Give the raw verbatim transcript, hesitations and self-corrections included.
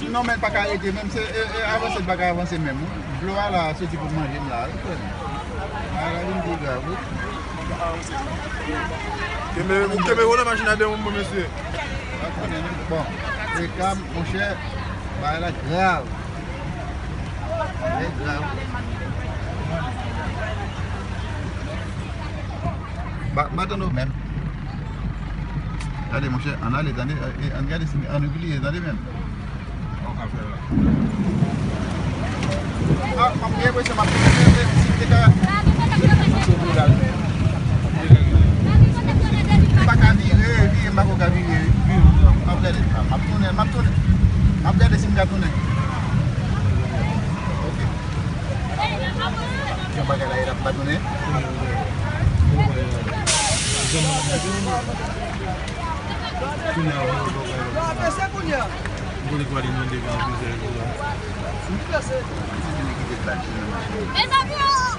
Non, men pa ka rete menm, se e, e, avanse, pa ka avanse menm. Dlo a la, soti pou manje m la. A la vin pi grav, wi. Kenbe, ou kenbe wole machin la de yon mwen, mesye. Bon, e ka, monchè, bagay la grav. Trè grav. Ba, ba tande w menm. Gade, monchè, ann ale, tande, e, ann gade si, ann repliye, tande menm. Sa w ka fè la. A, m ap gen enpresyon m ap tounen, men, men, si m te ka. M pa ka vire, vire, m pa ko ka vire. M ap gade, m ap tounen, m ap tounen. M ap gade si m ka tounen. Ok. Yon bagay la, e la, m pa tounen. Kounye a, ou konnen kwa li mande gen anpil zèl la. Mezanmi, oh!